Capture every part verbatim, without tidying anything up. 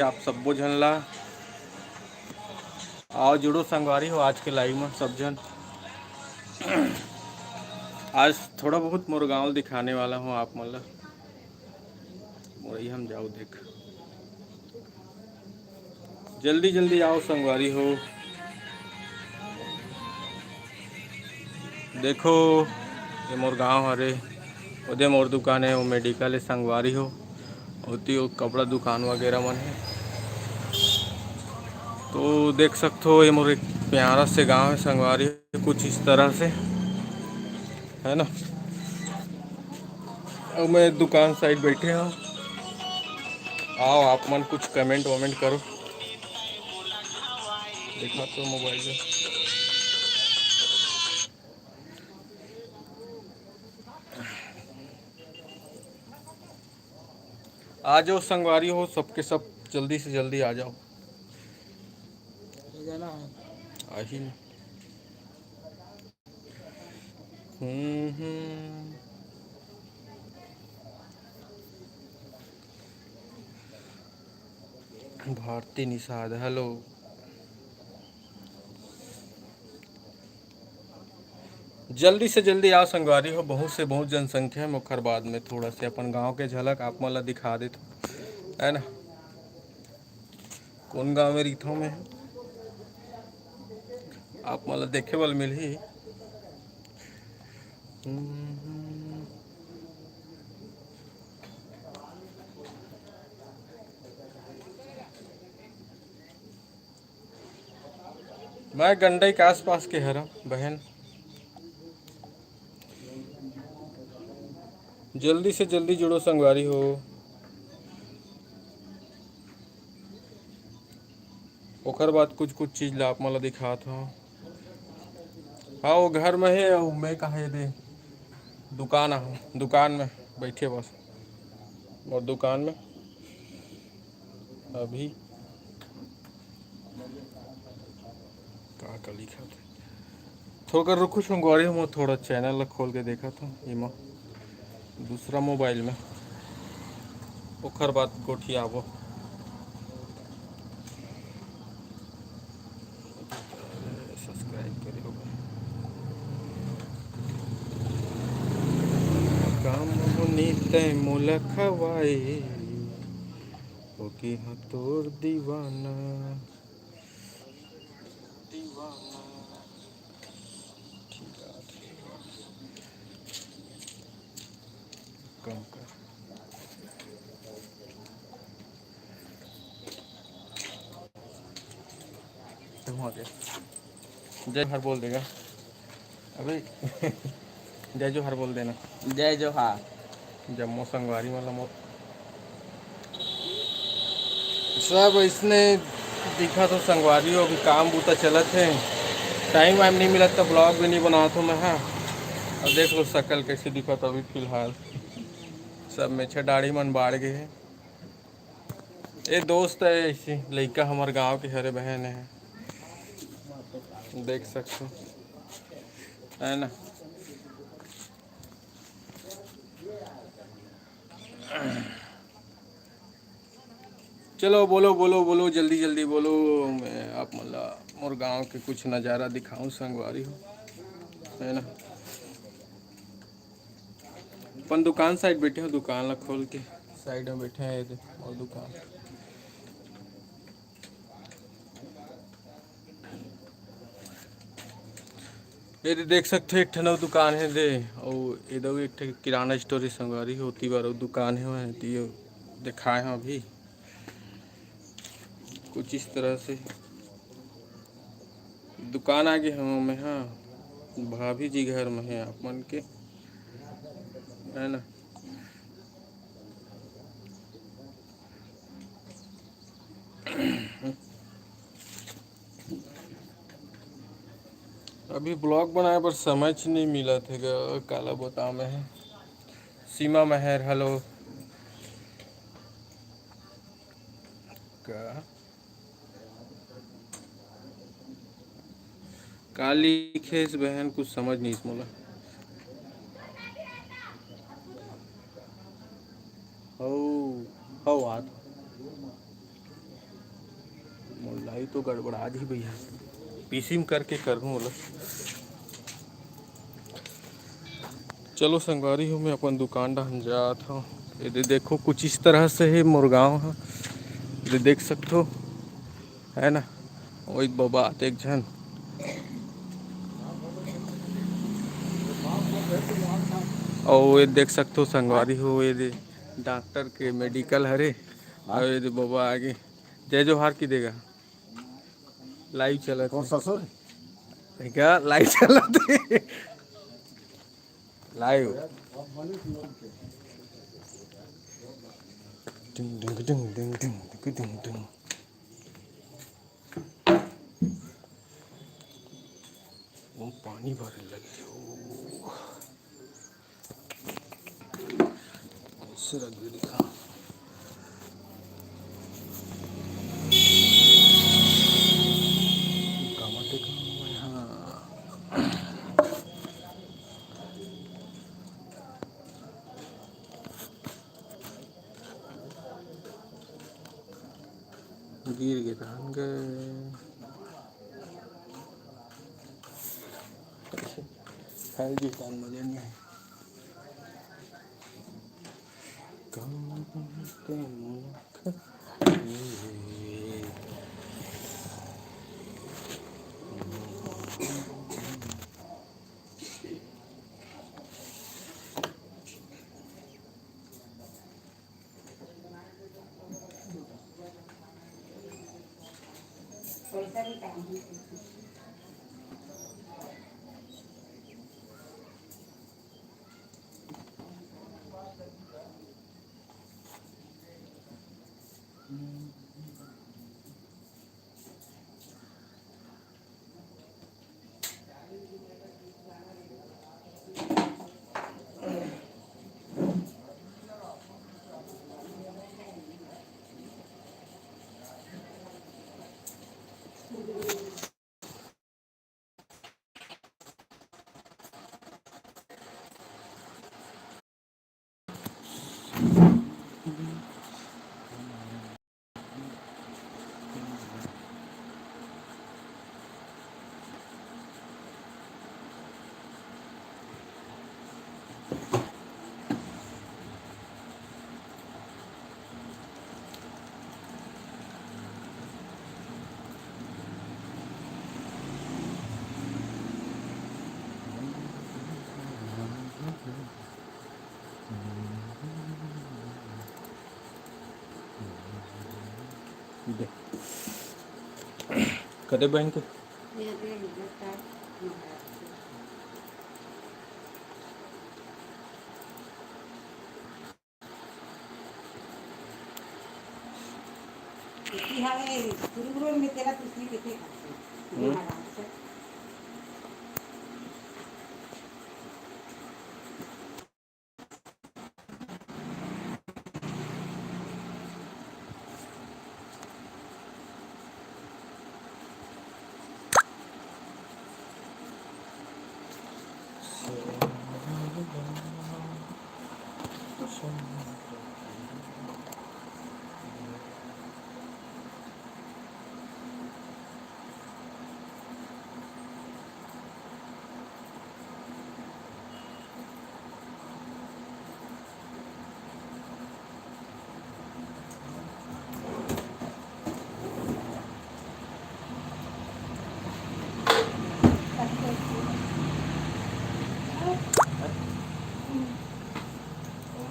आप सब्बो झन ला। आओ जुड़ो संगवारी हो आज के लाइव में सब झन। आज थोड़ा बहुत मोर गाँव दिखाने वाला हूँ आप मन ला। मोरई हम जाओ देख, जल्दी जल्दी आओ संगवारी हो। देखो, ये मोर गांव हरे, ओदे मोर दुकान है, वो मेडिकल है संगवारी हो, ओती वो कपड़ा दुकान वगैरह मन है। तो देख सकते हो, ये मोर एक प्यारा से गांव है संगवारी, कुछ इस तरह से है ना। अब मैं दुकान साइड बैठे हूँ, आओ आप मन कुछ कमेंट वमेंट करो। देखा तो मोबाइल में। आ जाओ संगवारी हो, सबके सब जल्दी से जल्दी आ जाओ। आही। हम्म, हम्म। भारती निषाद, हेलो। जल्दी से जल्दी आओ संगवारी हो, बहुत से बहुत जनसंख्या है। ओखर बाद में थोड़ा से अपन गांव के झलक आप मन ला दिखा देत, है ना, कौन गांव में रहिथों मैं, आप मन ला देखे बर मिलही। हम्म। मैं गंडई के आसपास के हरा बहन, जल्दी से जल्दी जुड़ो संगवारी हो। ओकर बाद कुछ कुछ चीज ला आप मन ला दिखात हूँ। हाँ, वो घर में है, वो मैं कहा ये दे दुकान आहूँ, दुकान में बैठे बस, और दुकान में अभी का का लिखा था। थोड़ा रुको संगवारी, हम थोड़ा चैनल ला खोल के देखा था एमा दूसरा मोबाइल में, ओखर बाद गोठियाबो। सब्सक्राइब करे होगा। काम होनी तय मोला खवाए, ओके हाँ तोर दीवाना। कम कर। तुम हो गए। जय हर बोल देगा। अबे जय जोहार बोल देना। जय जोहार। जम्मो संगवारी मन ला मोर। सब इसने दिखा तो संगवारी हो, अभी काम बूता चलत है, टाइम वाइम नहीं मिलत तो ब्लॉग भी नहीं बनात हो मैं। हाँ, अब देख लो शकल कैसे दिखत अभी फिलहाल। सब मेछा दाढ़ी मन बाढ़ गए है। ए दोस्त है ऐसे लइका हमर गांव के हरे बहन है, देख सकते हो, है ना। चलो बोलो बोलो बोलो, जल्दी जल्दी बोलो। मैं आप मन ला मोर गांव के कुछ नज़ारा दिखाऊं संगवारी हो, है ना। अपन दुकान साइड बैठे हो, दुकान ला खोल के साइड में बैठे हैं ये दे, और दुकान। ये दे देख सकते हो, एक ठन अउ दुकान है दे, और ये दो एक ठन किराना स्टोर है संगवारी, होती बार अउ दुकान है वहाँ, तो ये दिखाए हैं अभी कुछ इस तरह से। दुकान आगे हूँ मैं, हाँ, भाभी जी घर में है आप मन के, है ना। अभी ब्लॉग बनाए बर समझ नहीं मिलत हे गा, काला बताओ मैं, सीमा महर, हेलो। का का लिखेस बहन, कुछ समझ नहीं इस मोला। हौ, हौ आत। ये तो गड़बड़ा जी भैया, पीसी म करके करहूँ ओला। चलो संगवारी हो, मैं अपन दुकान डहन जात हूँ। ये दे देखो, कुछ इस तरह से है मोर गाँव ह, ये देख सकथो, है ना। वही बाबा आते एक झन, और ये देख सकथो संगवारी हो, ये दे डॉक्टर के मेडिकल हरे, और ये दे बाबा आगे जय जोहार की देगा। लाइव चलत कौन हे। ससुर? क्या लाइव चलत हे? लाइव। डिंग, डिंग, डिंग, डिंग, डिंग, डिंग, डिंग, डिंग। वो पानी भरे लगे। ओ। कैसे रख दे दिखा। कामते काम में, हाँ। गिर गे तहन गए। फैल जी तहन मजा नहीं आए। कम ते मुख दे। कते बैंक?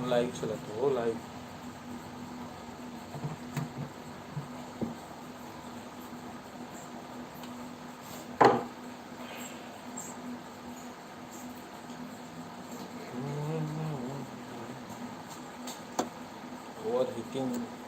लाइव चलत हो, लाइव। Overheating।